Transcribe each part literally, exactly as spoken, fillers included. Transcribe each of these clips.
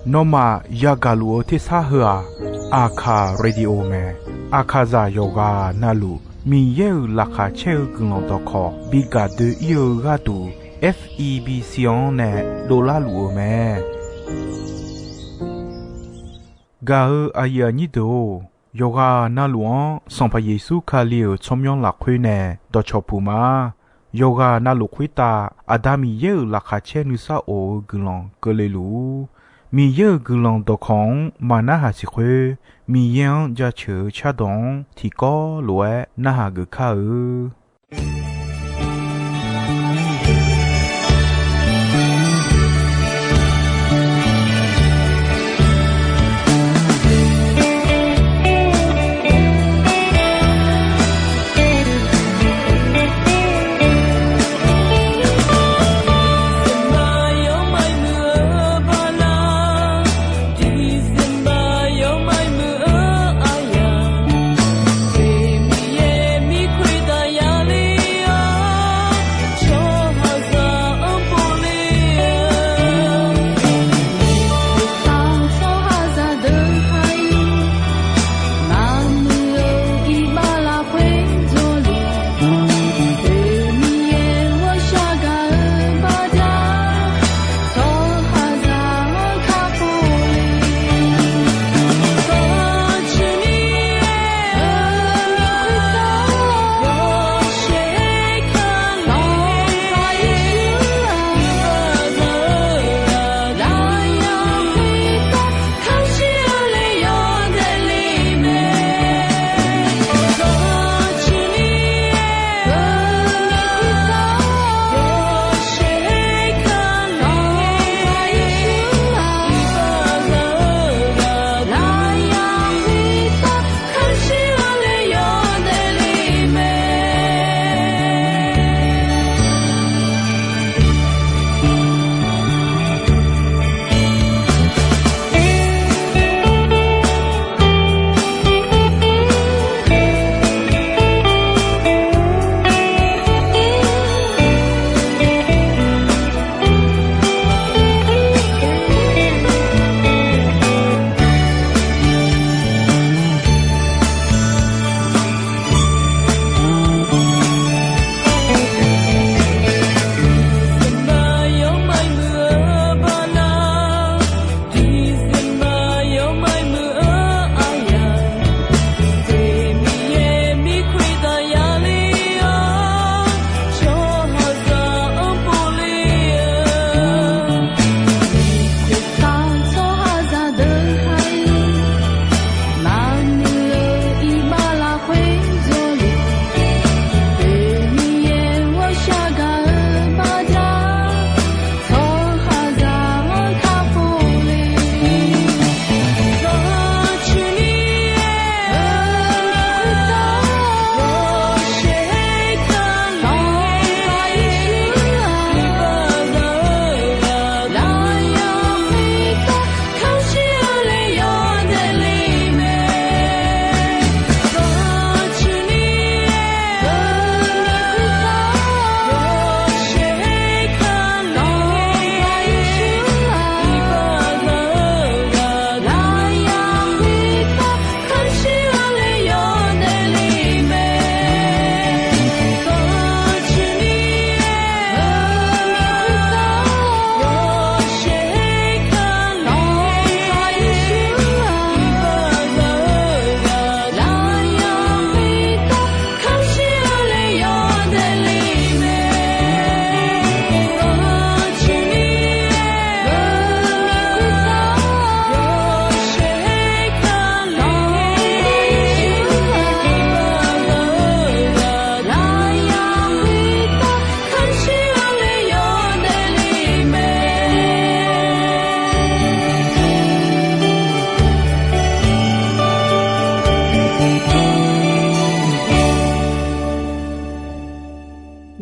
Nawmaf yagaq luf-eu tersar heu-aq, Aqkaq Radio mae. Aqkaqzaq yawqghaq navluf Miqyaer-euq laqkhaq caer-eu guiqlanq dawqkawq bi gaq doe-ir-eu gharduq, F E B C-anr nae dovlar luf-eu mae. Gaq-eu aqyuif aqnyir deuq-or, yawqghaq navluf-anr Sanqpaq Yeqsur Kali-euq tsawrmyanr lafkhoer nae dawqcawq puq ma. Yawqghaq navluf khoertav Aqda Miqyaer-euq laqkhaq caer nuisar of-eu guiqlanq keuvle luf-ur. Miqyaer-euq guiqlanq dawqkawq-anr maqnarhaq siq khoer, Miqyaer-anr jaceuq-eu cardawq-anr tiqkawv lof-aer narhaq geuf kar-eu.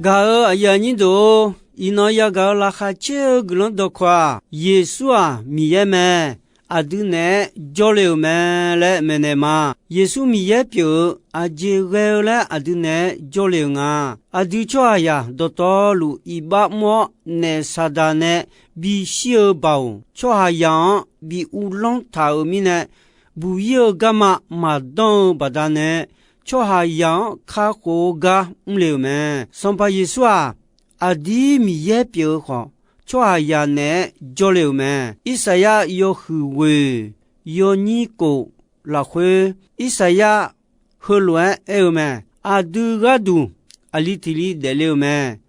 Gaq-eu aqyuif aqnyir deuq-or, iqnan yagaq-eu laqkhaq caer-eu guiqlanq dawqkawq-aq, Yeqsur-aq Miqyaer mae. Aqdui naeq-aer jawrle-euq mae laer maeqnaeq ma. Yeqsur Miqyaer pyeuf-eu aqjeq ghae-eu laer aqdui naeq-aer jawrle-euq nga. Aqdui tsawrhaqzaq dawqtawvluf iqbax mr-awr, naef Saqdaq nae bishir-eu baoq tsawrhaqzaq-anr bi uvlanr taq-euq mirnae, buq-ir-eu garma maqdanr-eu baqdanae, tsawrhaqzaq-anr kakhof-eu gar mrle-euq mae. Sanqpaq Yeqsur-aq, aqdir Miqyaer pyeuf-eu khawf, tsawrhaqzaq naeq-aer jawrle-euq mae. Irsaqyar yawhuiq ghoeq yawnyir kof lafkhoer, Irsaqyar heulof-aer aer-eu mae. Aqdui gharduq aqli tiq li daefle-euq mae.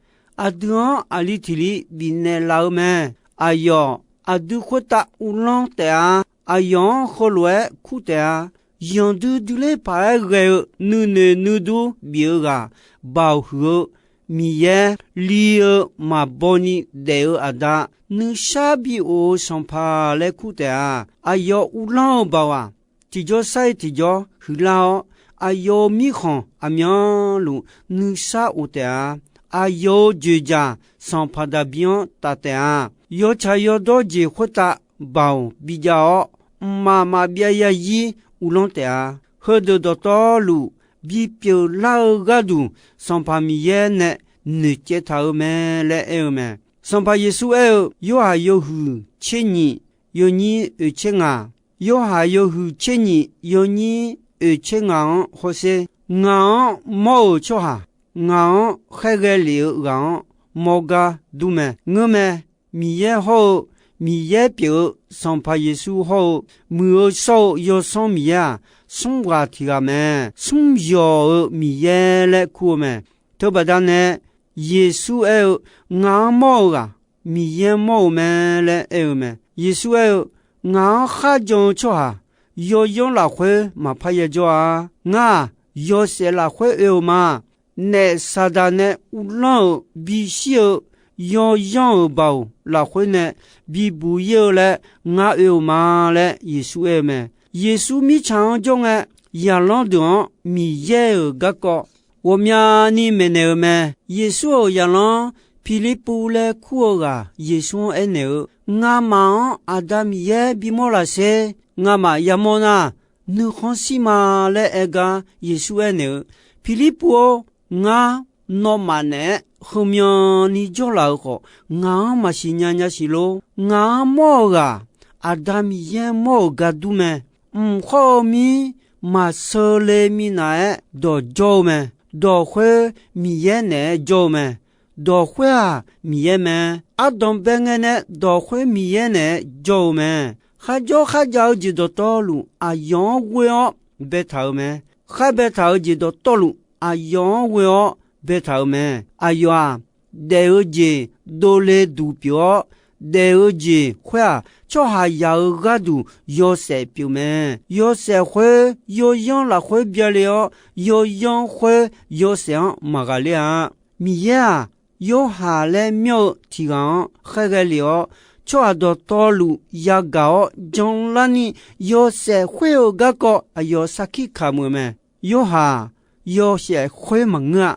Aqdui-anr aqli tiq li bifnaeq laf-eu mae. Aqyawf aqdui khoertav uvlanr taef-a. Aqyawf-anr heulof-aer kur taef-a. Yanqdui dui ler paq-aer ghae-eu nuinoeq nuidur bif-eu ghaq, baoq huiq-eu Miqyaer, li-eu maqbaw ni daef-eu Aqda, nuisar bi of-eu Sanqpaq laer kur taef-a. Aqyawf uvlanr-eu baoq-aq, tiqjawr sar-ir tiqjawr huiqlar-awr, aqyawf-euq mirkhanq aqmyanluf nuisar of taef-a. Aqyawf-euq dzoeqdzaq Sanqpaq Daqbir-anr taf taef-a. Yawtsaq yawdawr jeq khoertav baoq bijav-awr, mqmaq maqbyav yazir uvlanr taef-a. Heudeuq dawqtawvluf bipyeuf lar-eu gharduq, Sanqpaq Miqyaer nae noeqcaev taq-euq mae laer aer-eu mae. Sanqpaq Yeqsur aer-eu, Yorhaq yawhuiq tser nyiq yawnyir oeq tser ngaq, Yorhaq yawhuiq tser nyiq yawnyir oeq tser ngaq-anr hawsher. Ngaq-anr mawr-euq tsawrhaq, ngaq-anr khaerghae lef-eu ghaq-anr mawr gar dur mae. Ngeurmae. Miqyaer hawr-eu, Miqyaer pyeuf-eu Sanqpaq Yeqsur hawr-eu, Muiq-eu shawr-eu Yawsanr Miqyaer-aq, smr ghaq tiq ghaq mae. Smr yawq-euq Miqyaer laer kur-eu mae. Teubaqda nae Yeqsur aer-eu, Ngaq-anr mawr-eu ghaq, Miqyaer mawr-eu mae laer aer-eu mae. Yeqsur aer-eu, Ngaq-anr kharjan-eu tsawrhaq, yawyanr lafkhoer maqpar yajawr-a. Ngar-aq, yawshaef lafkhoer oe-eu ma. Naef Saqdaq nae uvlanr-euq bishir-eu yawyanr-euq baoq lafkhoer nae bibuq-ir-eu laer ngar oe-eu ma laer Yeqsur aer-eu mae. Yeqsur mirtsaq-anr jawr ngae, zaqlanr deuq-anr Miqyaer-euq garkawv ghawqmyani maeqnaeq-eu mae. Yeqsur-euq zaqlanr Pirlirpuv laer kur-eu ghaq Yeqsur-anr aernaeq-eu, Ngamaf-anr Aqda Miqyaer bimawr laf sher. Ngamaf yamawr nar, nuikhanr shir ma laer aer gar Yeqsur aernaeq-eu, Pirlirpuv-or, ngar nawmaf naeq-aer heumyanni jawrlaf-eu khawf, ngaq-anr maqsiq nya nya siq lor. Ngaq-anr mawr-eu ghaq, Aqda Miqyaer mawr-euq gar dur mae. Mq khawr-eu mir maqsheu le minav-aer dawq jawr-eu mae. Dawq khoer Miqyaer naeq-aer jawr-eu mae. Dawq khoer-aq, Miqyaer mae. Ardanq bae ngae nae dawq khoer Miqyaer naeq-aer jawr-eu mae. Kharjawr kharjav-eu jeq dawqtawvluf aqyawf-anr ghoe-awr baetaq-euq mae. Khar baetaq-eu jeq dawqtawvluf aqyawf-anr ghoe-awr baetaq-euq mae. Aqyawf-aq, daef-eu jeq dovle duq pyeuf-awr, daef-eu jeq khoer-aq, tsawrhaqzaq-euq gharduq yawshaef pyeuf mae. Yawshaef khoer yawyanr lafkhoer byale-awr, yawyanr khoer yawshaef-anr maqghaqler-a. Miqyaer-aq, Yorhaq laer myanr-eu tiq ghaq-anr khaerghae lef-awr, tsawrhaq dawqtawvluf yagaq-awr janlarni yawshaef khoer-euq garkawv aqyawf sarkir kamq-euq mae. Yorhaq-aq, yawshaef khoer maqngeur-a.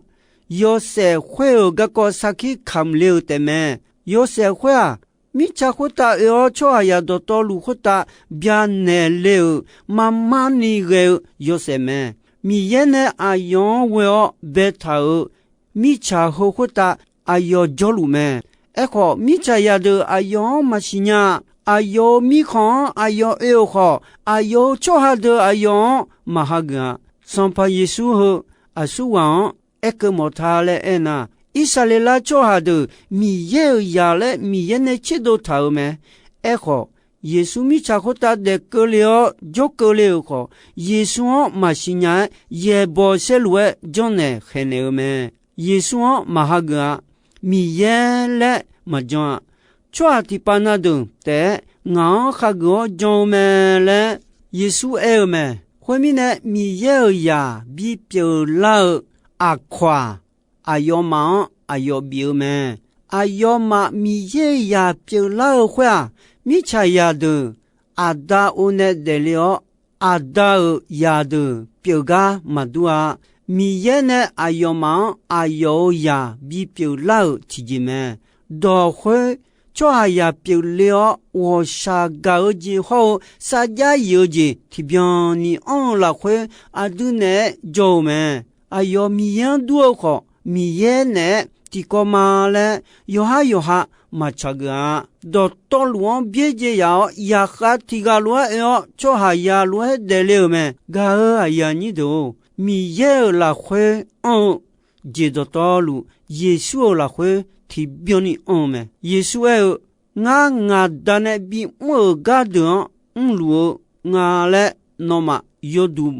Yawshaef khoer-euq garkawv sarkir kamq le-euq taefmae. Yawshaef khoer-aq, mirtsaq khoertav oe-awr tsawrhaqzaq dawqtawvluf khoertav byanaeq le-euq marmarni ghae-eu yawshaef mae. Miqyaer nae aqyawf-anr ghoe-awr baetaq-euq mirtsaq heu khoertav aqyawf jawrluf mae. Aerkhawf, mirtsaq zaqdeuq aqyawf-anr maqsiq nya-a. Aqyawf-euq mirkhanq-anr aqyawf oe-euq khawf, aqyawf-euq tsawrhaq deuq aqyawf-anr maqhageuf-a. Sanqpaq Yeqsur heu aqsurghaq-anr aerkeuv mawf ta laer aernar, Irsaqleqlav tsawrhaq deuq Miqyaer-euq zaq laer Miqyaer nae tserdov taq-euq mae. Aerkhawf, Yeqsur mirtsaq khoertav daef keuvle-awr jawr keuvle-euq khawf, Yeqsur-anr maqsiq nya-aer yaeqbawq saerluf-aer janrnaeq khaeqnaeq-eu mae. Yeqsur-anr maqhageuf-a. Miqyaer laer maqjan-a. Tsawrhaq tiqpav na deuq taef-aer ngaq-anr hageuf-awr jan-eu mae laer Yeqsur aer-eu mae. Khoermirnae, Miqyaer-euq zaq bipyeuf lar-eu aqkawq-aq, aqyawfmaf-anr aqyawf bif-eu mae. Aqyawfmaf Miqyaer-euq zaq pyeuflar-eu khoer-aq, mirtsaq zaqdeuq aqda o nae daefle-awr, aqda-euq zaqdeuq pyeufgar maqdur-a. Miqyaer nae aqyawfmaf-anr aqyawf-euq zaq bipyeuf lar-euq tiqjeq mae. Dawq khoer tsawrhaqzaq pyeufle-awr, ghawqshaq gaq-eu jeq hawr-eu sarjax yif-eu jeq tiqbyan ni anr-eu lafkhoer aqdui naeq-aer jawr-eu mae. Aqyawf Miqyaer-anr dur-eu khawf, Miqyaer naeq-aer tiqkawv ma laer, yawqhar yawqha maqtsaq geuf-a. Dawqtawvluf-anr byaerdzae yaf-awr, yaqkhav tiq ghaq lof-aer oe-awr, tsawrhaqzaq lof-aer daefle-euq mae. Gaq-euq aqyuif aqnyir deuq-or, Miqyaer-euq lafkhoer anr-eu jeq dawqtawvluf, Yeqsur-euq lafkhoer tiqbyan ni anr-eu mae. Yeqsur aer-eu, Ngar ngaqda nae bimr-euq gardeuq-anr mrluf-eu nga laer nawmaf yawduq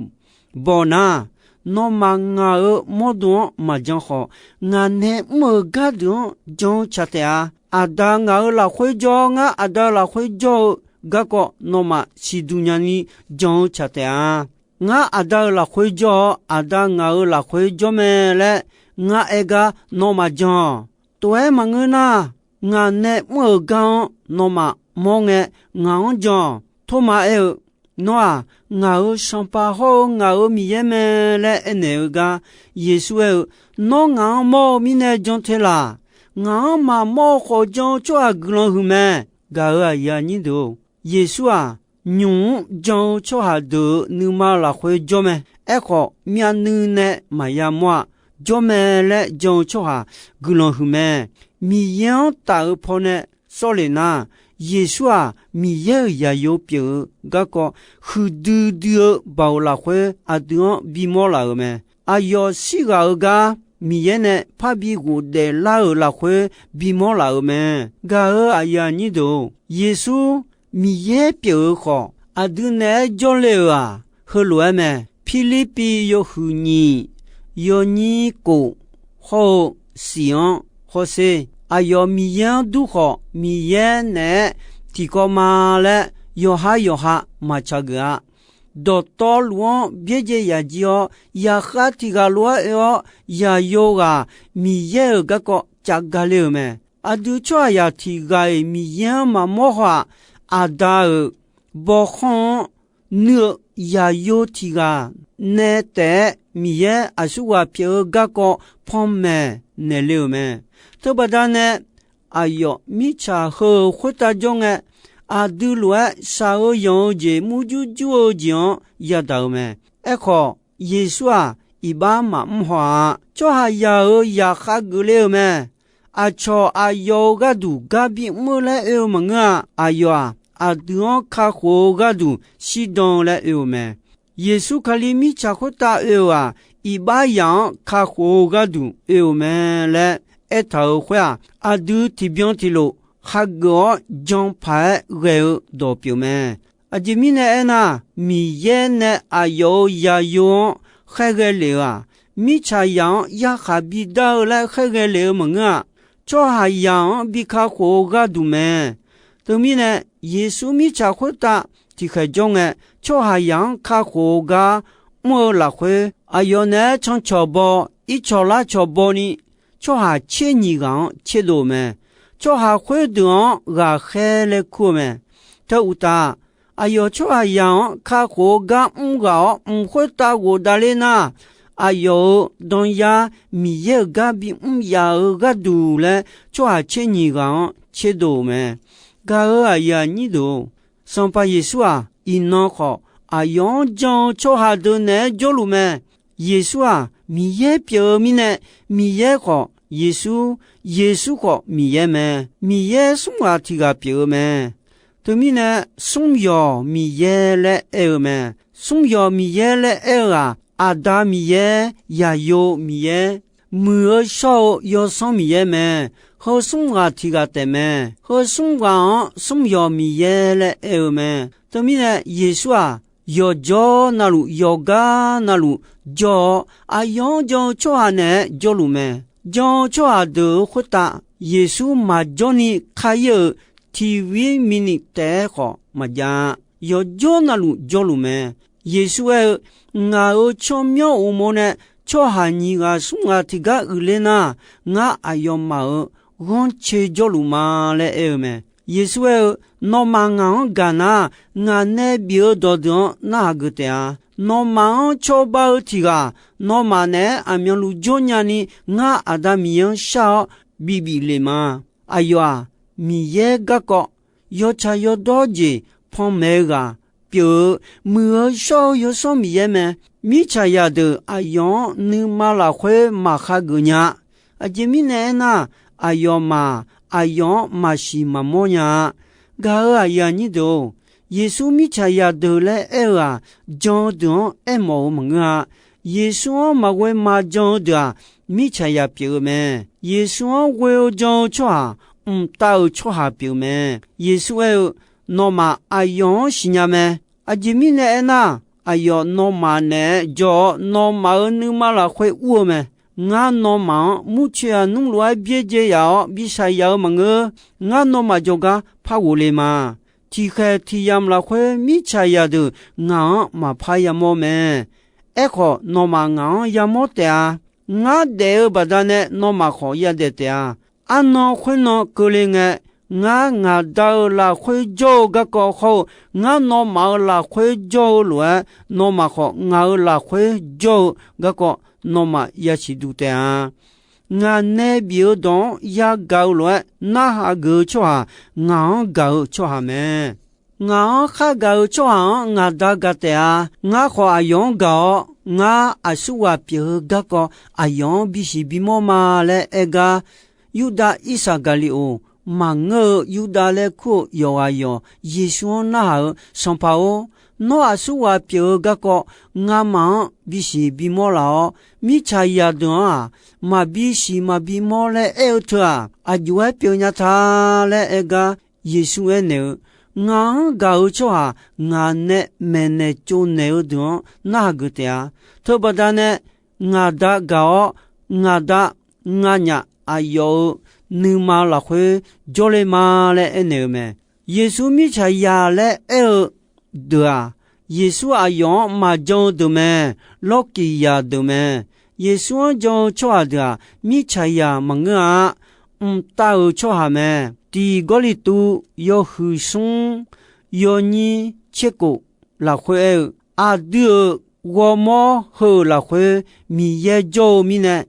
baw nar, nawmaf ngaq-euq mawrdo-anr maqjan khawf, ngaq nae mr-euq gardeuq-anr jan-eu tsaq taef-a. Aqda ngaq-euq lafkhoer jawr-awr, ngar Aqda-euq lafkhoer jawr-eu garkawv nawmaf siqduq nyani jan-eu tsaq taef-a. Ngar Aqda-euq lafkhoer jawr-awr, Aqda ngaq-euq lafkhoer jawr mae laer ngar aer gar nawmaf jan-awq. Tov-aer maqngeur nar, ngaq nae mr-euq gar-anr nawmaf mawr ngae, ngaq-anr jan-awq. Tormav aer-eu, Nawr-aq, ngaq-euq Sanqpaq hawr-eu ngaq-euq Miqyaer mae laer aernaeq-eu gar, Yeqsur aer-eu, Nawr ngaq-anr mawr-eu mirnae jan te laq. Ngaq-anr maqmawr-eu khawf jan-eu tsawrhaq guiqlanq huiq mae. Gaq-euq aqyuif aqnyir deuq-or, Yeqsur-aq, nymq mr jan-eu tsawrhaq deuq-euq nuima lafkhoer jawr mae. Aerkhawf, myavnuiv nae maqya mawr-a. Jawr mae laer jan-eu tsawrhaq guiqlanq huiq mae. Miqyaer-anr taf-eu pawnae sawr lef nar, Yeqsur-aq, Miqyaer-euq zaqyo pyeuf-eu garkawv huiqdui dui-eu baoq lafkhoer aqdui-anr bimawr laf-euq mae. Aqyawf shirghaq-eu gar Miqyaer nae parbi ghofdaef lar-euq lafkhoer bimawr laf-euq mae. Gaq-euq aqyuif aqnyir deuq-or, Yeqsur Miqyaer pyeuf-eu khawf, aqdui naeq-aer jawrle-euq-aq, heulof-aer mae. Pirlirpiv yawhuiq nyiq, yawnyir kof hawr-eu siq-anr hawsher. Aqyawf Miqyaer-anr dur khawf, Miqyaer naeq-aer tiqkawv ma laer yawqhar yawqha maqtsaq geuf-a. Dawqtawvluf-anr byaerdzae yaf jir-awr, yaqkhav tiq ghaq lof-aer oe-awr, zaqyo ghaq Miqyaer-euq garkawv cavgale-euq mae. Aqdui tsawrhaqzaq tiq ghaq-iq Miqyaer-anr maqmawr haw-aq, Aqda-euq bawkhanr-anr nuir-eu zaqyo tiq ghaq nae taef-aer Miqyaer aqsurghaq pyeuf-eu garkawv panmaeq naeqle-euq mae. Teubaqda nae aqyawf mirtsaq heu-euq khoertav jawr ngae, aqdui lof-aer shaq-eu yanq-eu jeq murjur jur-eu jeq-anr yadaq-euq mae. Aerkhawf, Yeqsur-aq, iqbax maqmr haw-a. Tsawrhaqzaq-euq zaqkhav geufle-euq mae. Aqcawq aqyawf-euq gharduq gar bimr-eu laer oe-eu maqngeur-a. Aqyawf-aq, aqdui-anr kakhof-eu gharduq shirdan-eu laer oe-euq mae. Yeqsur Kali mirtsaq khoertav oe-euq-aq, iqbaxzaq-anr kakhof-eu gharduq oe-euq mae laer aertaq-euq khoer-aq, aqdui tiqbyan tiqlof khageuf-awr jan paq-aer ghae-eu dawq pyeuf mae. Aqjeq mirnae aernar, Miqyaer nae aqyawf-euq zaqyo-anr khaerghae lef-eu-aq, mirtsaqzaq-anr yarkhaq bidar-eu laer khaerghae lef-eu maqngeur-a. Tsawrhaqzaq-anr bi kakhof-eu gharduq mae. Teumirnae, Yeqsur mirtsaq khoertav tiqkhaeq jawr ngae, tsawrhaqzaq-anr kakhof-eu gar mr-eu lafkhoer, aqyawf naeq-aer cancawq baw, ircawq larcawq baw ni, tsawrhaq tser nyiq ghaq-anr tserdov-euq mae. Tsawrhaq khoerdeuq-anr ghaqkhaer laer kur-eu mae. Teu uqtaf, aqyawf tsawrhaqzaq-anr kakhof-eu gar mr ghaq-awr mq khoertav ghofdav ler nar, aqyawf-euq danyar Miqyaer-euq gar bimr yaf-eu gharduq laer tsawrhaq tser nyiq ghaq-anr tserdov-euq mae. Gaq-euq aqyuif aqnyir deuq-or, Sanqpaq Yeqsur-aq, iqnan khawf aqyawf-anr jan-eu tsawrhaq deuq naeq-aer jawrluf mae. Yeqsur-aq, Miqyaer pyeuf-eu mirnae, Miqyaer khawf Yeqsur, Yeqsur khawf Miqyaer mae. Miqyaer smr ghaq tiq ghaq pyeuf-eu mae. Teumirnae, smr yawq Miqyaer laer aer-eu mae. Smr yawq Miqyaer laer aer-eu-aq, Aqda Miqyaer, Yaqyo Miqyaer, muiq-eu shawr-eu Yawsanr Miqyaer mae. Heu smr ghaq tiq ghaq taef mae. Heu smr ghaq-anr smr yawq Miqyaer laer aer-eu mae. Teumirnae, Yeqsur-aq, yawqjawr navluf, yawqgar navluf jawr-awr, aqyawf-anr jan-eu tsawrhaq naeq-aer jawrluf mae. Jan-eu tsawrhaq deuq-euq khoertav, Yeqsur maqjawr ni ka-ir-euq tiq vir minit taef-aer khawf maqjav-a. Yawqjawr navluf jawrluf mae. Yeqsur aer-eu, Ngaq-euq tsawrmyanr uqmov nae tsawrhaq nyiq ghaq smr ghaq tiqgar uiqler nar, ngar aqyawfmaf-euq ghanrcae jawrluf ma laer aer-eu mae. Yeqsur aer-eu, Nawmaf ngaq-anr gaq nar, ngaq nae bif-eu dawqdeuq-anr narhaq geuf taef-a. Nawmaf-anr cawba-eu tiq ghaq, nawmaf naeq-aer aqmyanluf jawrnya ni ngar Aqda Miqyaer-anr shar-awr bibif le ma. Aqyawf-aq, Miqyaer garkawv yawtsaq yawdawr jeq panmaeq-eu ghaq pyeuf-eu, muiq-eu shawr-eu Yawsanr Miqyaer mae. Mirtsaqzaq deuq aqyawf-anr nuima lafkhoer maqkhageuf nya-a. Aqjeq mirnae aernar, aqyawfmaf aqyawf-anr maqsiq maqmawr nya-a. Gaq-euq aqyuif aqnyir deuq-or, Yeqsur mirtsaqzaq deuq laer aer-eu-aq, jan-eu deuq-anr aermawf-eu maqngeur-a. Yeqsur-anr maqghoe maqjan-eu deuq-aq, mirtsaqzaq pyeuf-eu mae. Yeqsur-anr ghoe-eu jan-eu tsawrhaq, mqtav-euq tsawrhaq pyeuf-eu mae. Yeqsur aer-eu, Nawmaf aqyawf-anr siqnya mae. Aqjeq mirnae aernar, aqyawf nawmaf naeq-aer jawr-awr, nawmaf-euq nuima lafkhoer ur-eu mae. Ngar nawmaf-anr murcoeq aqnmr lof-aer byaerdzae yaf-awr bi shaqyaf-eu maqngeur. Ngar nawmaf jawrgar par ghofle ma. Tiqkhaeq tiq yamq lafkhoer mirtsaqzaq deuq ngaq-anr maqpar yamawr mae. Aerkhawf, nawmaf ngaq-anr yamawr taef-a. Ngar daef-eu baqdanae nawmaf khawf yadaef taef-a. Arnan khoernan keuvle ngae, ngar ngaqda-euq lafkhoer jawr-eu garkawv hawr-eu, ngar nawmaf-euq lafkhoer jawr-eu lof-aer, nawmaf khawf ngaq-euq lafkhoer jawr-eu garkawv nawmaf yasiq duq taef-a. Ngaq nae bif-eu dawq-anr yagaq-eu lof-aer narhaq geuf-eu tsawrhaq, ngaq-anr gaq-eu tsawrhaq mae. Ngaq-anr khar gaq-eu tsawrhaq-anr ngaqda gaq taef-a. Ngar khawf aqyawf-anr gaq-awr, ngar aqsurghaq pyeuf-eu garkawv aqyawf-anr bisiq bimawr ma laer aer gar, Yurdav Irsaqgaqliqoq, maqngeur-eu Yurdav laer kur-euq yawqghaq yawq Yeqsur-anr narhaq-eu, Sanqpaq-or, nawr aqsurghaq pyeuf-eu garkawv ngamaf-anr bisiq bimawr laf-awr, mirtsaqzaq deuq-anr-aq, maqbisiq maqbimawr laer aer-eu teu-aq, aqjox-aer pyeuf nya ta laer aer gar, Yeqsur aernaeq-eu, Ngaq-anr gaq-eu tsawrhaq ngaq nae maeqnaeq tsovnaeq-eu deuq-anr narhaq geuf taef-a. Teubaqda nae ngaqda gaq-awr, ngaqda nganyaf aqyawf-euq nuima lafkhoer jawrle ma laer aernaeq-eu mae. Yeqsur mirtsaqzaq laer aer-eu deuq-aq, Yeqsur aqyawf-anr maqjan-eu deuq mae. Lawrkiq yaq deuq mae. Yeqsur-anr jan-eu tsawrhaq deuq-aq, mirtsaqzaq maqngeur-a. Mqtav-euq tsawrhaq mae. Tiq Gawrliqtu yawhuiq smr yawnyir tserkof lafkhoer aer-eu, aqdui-euq ghawrmawr heu-euq lafkhoer Miqyaer jawr-eu mirnae,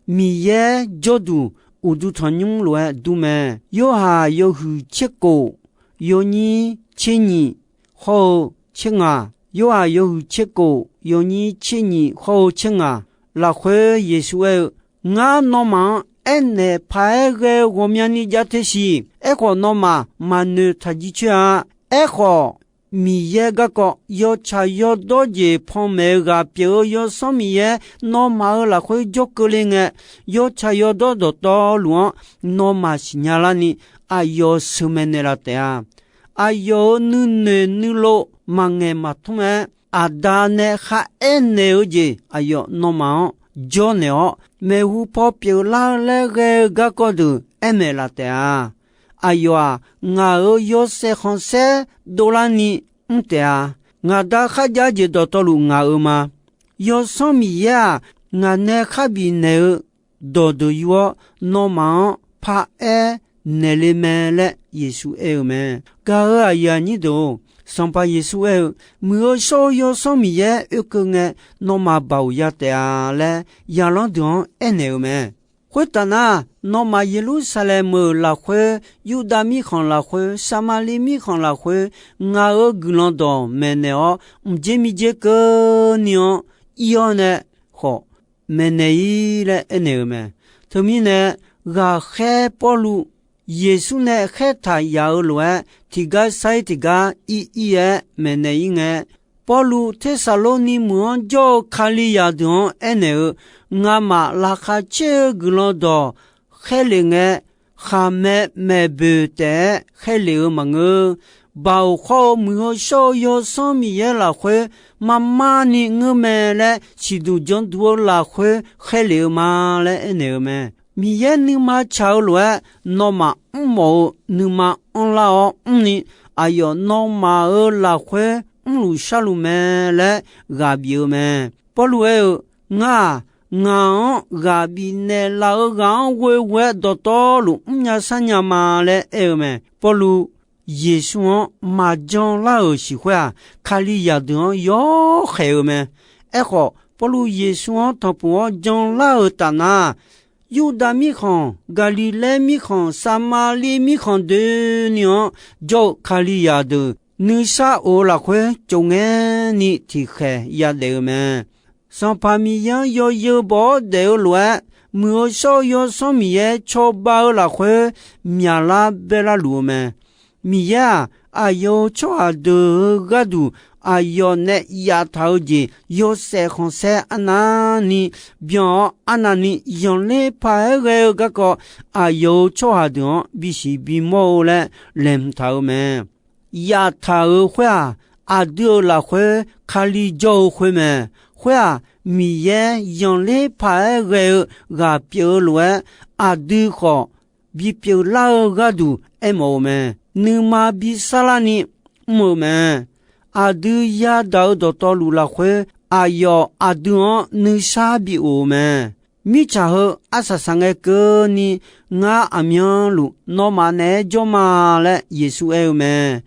Miqyaer jawrduq uqduq tanqnymr lof-aer dur mae. Yorhaq yawhuiq tserkof yawnyir tser nyiq hawr-eu tser ngaq, Yorhaq yawhuiq tserkof yawnyir tser nyiq hawr-eu tser ngaq lafkhoer Yeqsur aer-eu, Ngar nawmaf-anr aernaeq paq-aer ghae-eu ghawqmyani jav te siq. Aerkhawf, nawmaf maqnoeq taq jircoer-a. Aerkhawf, Miqyaer garkawv yawtsaq yawdawr jeq panmaeq-eu ghaq pyeuf-eu Yawsanr Miqyaer nawmaf-euq lafkhoer jawr keuvle ngae, yawtsaq yawdawr dawqtawvluf-anr nawmaf siqnya larni aqyawf sheuqmaeq naeqlaf taef-a. Aqyawf-euq nuinoeq nuilov maqngaeq maqtmr-aer, Aqda nae kharaer naeq-eu jeq aqyawf nawmaf-anr jawrnaeq-awr, maeqhu paw pyeuflar-eu laer ghae-eu garkawv deuq aermaeq laf taef-a. Aqyawf-aq, ngaq-euq yawshaef khanqsaer dovlarni mr taef-a. Ngaqda kharjav jeq dawqtawvluf ngaq-euq ma. Yawsanr Miqyaer-aq, ngaq nae khar bifnaeq-eu dawqdeuq yur-awr, nawmaf-anr paraer naeqle mae laer Yeqsur aer-eu mae. Gaq-euq aqyuif aqnyir deuq-or, Sanqpaq Yeqsur aer-eu, Muiq-eu shawr-eu Yawsanr Miqyaer oekeuv ngae, nawmaf baoq ya taef-a laer, zaqlanr deuq-anr aernaeq-eu mae. Khoertaf nar, nawmaf Yeqlursaqlaeq meuq lafkhoer, Yurdav mirkhanq lafkhoer, Saqmaqliv mirkhanq lafkhoer, ngaq-euq guiqlanq dawq maeqnaeq-awr, mqdzer miqdzer keuvni-anr ir-awr nae khawf maeqnaeq-ir laer aernaeq-eu mae. Teumirnae, ghaqkhaer Pawrluv Yeqsur nae khaertaq yaf-eu lof-aer, tiqgar sair tiqgar ir ir-aer maeqnaeq-ir ngae, Pawrluv Tersaqlorni meuq-anr jawr-eu Kalizaq deuq-anr aernaeq-eu, Ngamaf laqkhaq caer-eu guiqlanq dawq khaerlef ngae, khaqmae maeqboeq taef-aer khaerlef-eu maqngeur. Baoq khawr-eu Muiq-eu shawr-eu Yawsanr Miqyaer lafkhoer, marmarni ngeur mae laer siqduq janduq-eu lafkhoer khaerlef-eu ma laer aernaeq-eu mae. Miqyaer nuima tsaq-eu lof-aer, nawmaf mrmawf-eu nuima anrlar-awr mrni, aqyawf nawmaf-euq lafkhoer mrluf sharluf mae laer ghaq bif-eu mae. Pawrluv aer-eu, Ngar-aq, ngaq-anr ghaq bifnaeq laf-eu ghaq-anr ghoeghoe-aer dawqtawvluf mrnya sharnya ma laer aer-eu mae. Pawrluv Yeqsur-anr maqjan lar-euq siqkhoer-aq, Kalizaq deuq-anr yawkhaeq-eu mae. Aerkhawf, Pawrluv Yeqsur-anr tanqpuq-awr jan lar-euq tafnar, Yurdav mirkhanq, Gaqliqlaer mirkhanq, Saqmaqliv mirkhanq doeni-anr jawr-eu Kalizaq deuq nuisar of-eu lafkhoer tsofngaerni tiqkhaeq yadaef-eu mae. Sanqpaq Miqyaer-anr yawzeu baw-awr daef-eu lof-aer, Muiq-eu shawr-eu Yawsanr Miqyaer cawba-eu lafkhoer myaqlar baerlar luf-eu mae. Miqyaer-aq, aqyawf-euq tsawrhaq deuq-euq gharduq aqyawf nae yaftaq-eu jeq yawshaef khanqsaer arnavni byan-awr, arnavni zanqler paq-aer ghae-eu garkawv, aqyawf-euq tsawrhaq deuq-anr bisiq bimawr-eu laer laeqhmq taq-eu mae. Yaftaq-euq khoer-aq, aqdui-euq lafkhoer Kali jawr-eu khoer mae. Khoer-aq, Miqyaer zanqler paq-aer ghae-eu ghaq pyeuf-eu lof-aer, aqdui khawf bipyeuf lar-eu gharduq aermawf-eu mae. Nuima bisarlarni mr-eu mae. Aqdui yadaq-eu dawqtawvluf lafkhoer, aqyawf aqdui-anr nuisar bi of-eu mae. Mirtsaq heu arsaq saqngae keuvni, ngar aqmyanluf nawmaf naeq-aer jawr ma laer Yeqsur aer-eu mae.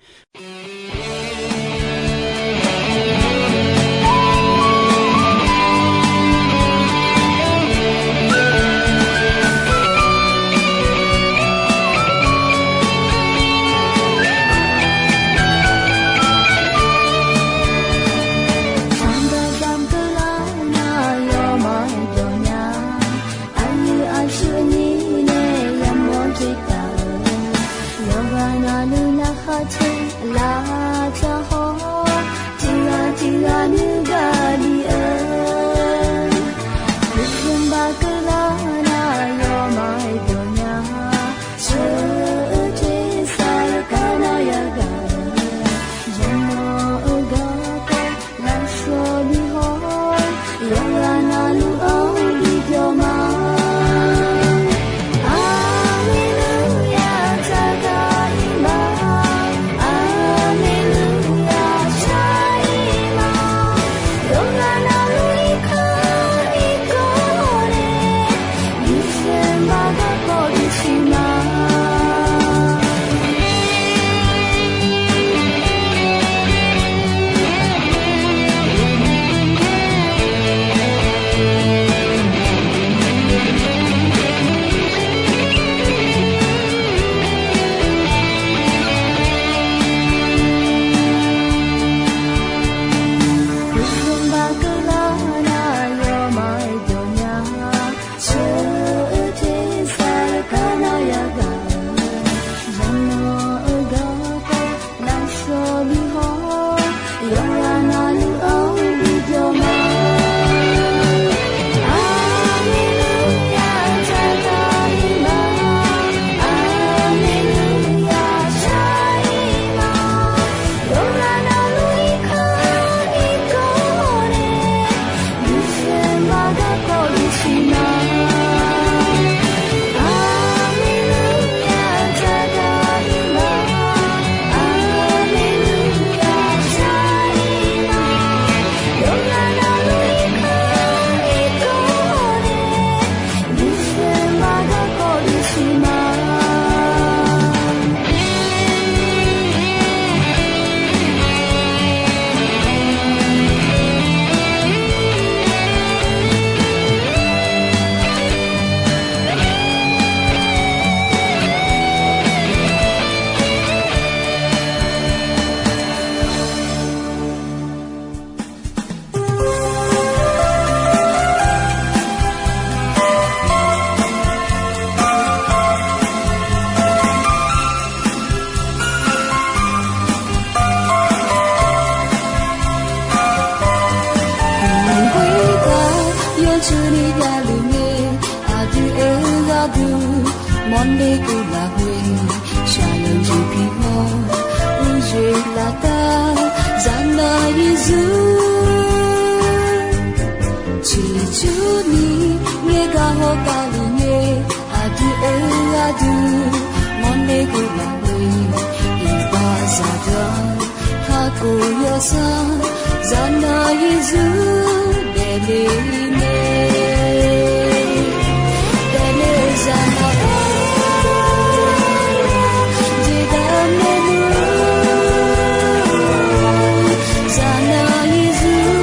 Yawtsuni javluf ngae, aqdui-euq gharduq mawrle guv laf-eu, shaqlanq jeq pi-awr, uqjeq laftav zaqnaq Yeqsur. Ciqcurni ngaeqgaq hawgaq luf ngae, aqdui-euq gharduq mawrle guv laf-eu, iqbax zaqdeuq-anr kakhof yawsanr zaqnaq Yeqsur daefle-eu mae. Daefle-eu zaqnaq-or, jeqdaq maernmr, zaqnaq Yeqsur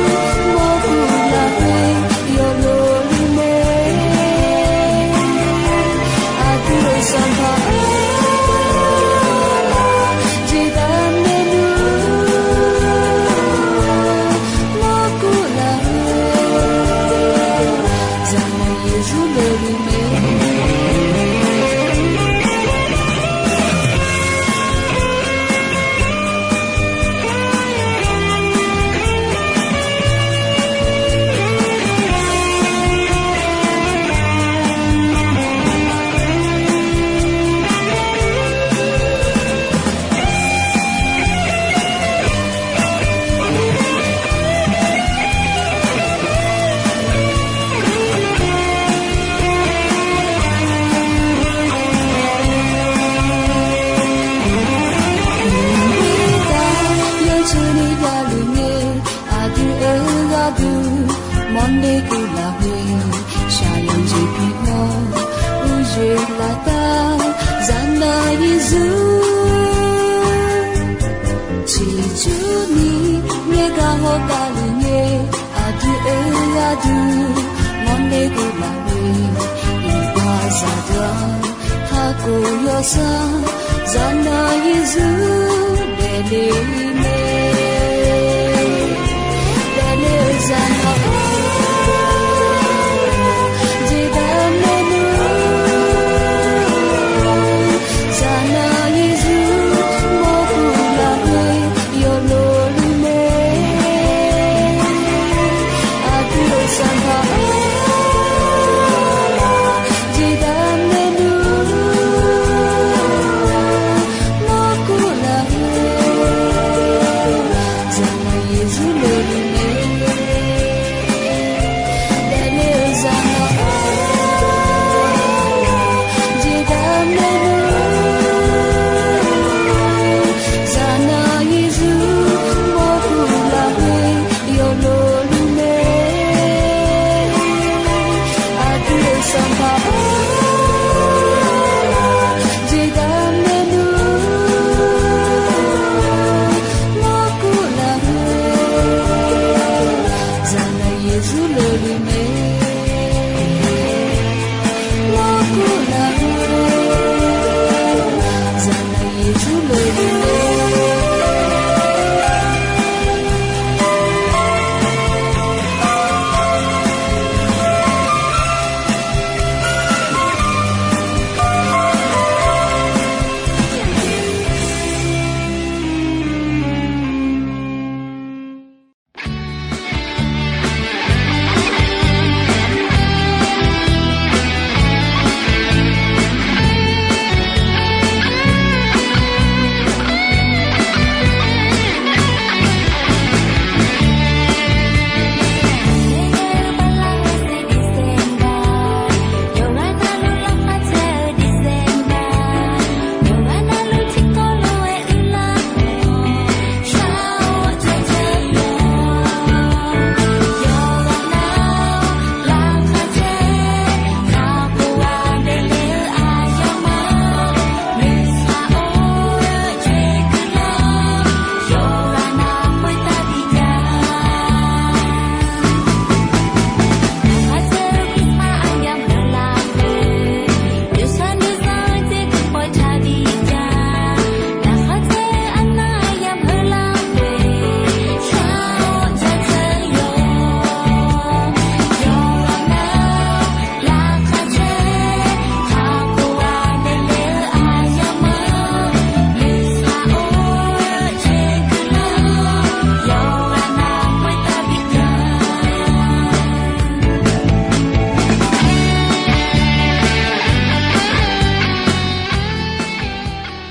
mawrkhof lafkhoer yawluf luf mae. Aqdui-euq Sanqpaq-or, jeqdaq maernmr, mawrkhof lafkhoer Sanq, zaqnaq Yeqsur daefle-eu mae. Daefle-eu zaqnaq-or, jeqdaq maernmr, zaqnaq Yeqsur mawrkhof lafkhoer yawlov luf mae. Aqdui-euq Sanqpaq-or, jeqdaq maernmr, mawrkhof lafkhoer zaqnaq Yeqsur loluf mae. Daefle-eu zaqnaq-or, jeqdaq maernmr, zaqnaq Yeqsur mawrkhof lafkhoer yawlov luf mae. Aqdui-euq Sanqpaq-or, jeqdaq maernmr, mawrkhof lafkhoer zaqnaq Yeqsur loluf mae. Mawrkhof lafkhoer zaqnaq Yeqsur loluf mae.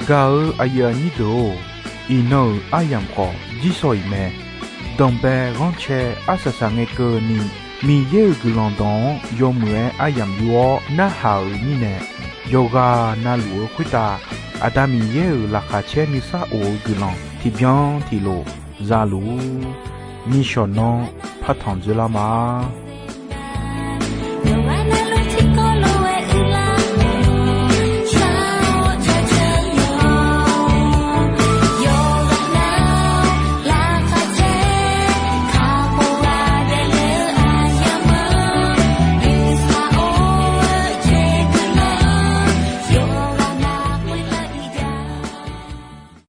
Gaq-eu aqyuif aqnyir deuq-or, iqnan-euq aryamq khawf jirshaw-iq mae. Danqbae ghanrcae arsaq saqngae keuvni, Miqyaer-euq guiqlanq dawq-anr yawmuiq-aer aryamq yur-awr narhaq-euq mirnae, yawqghaq navluf-eu khoertav Aqda Miqyaer-euq laqkhaq caer nuisar of-eu guiqlanq tiqbyan tiqlof zaluf-ur. Nishawq nanr partanq dzeurlar ma.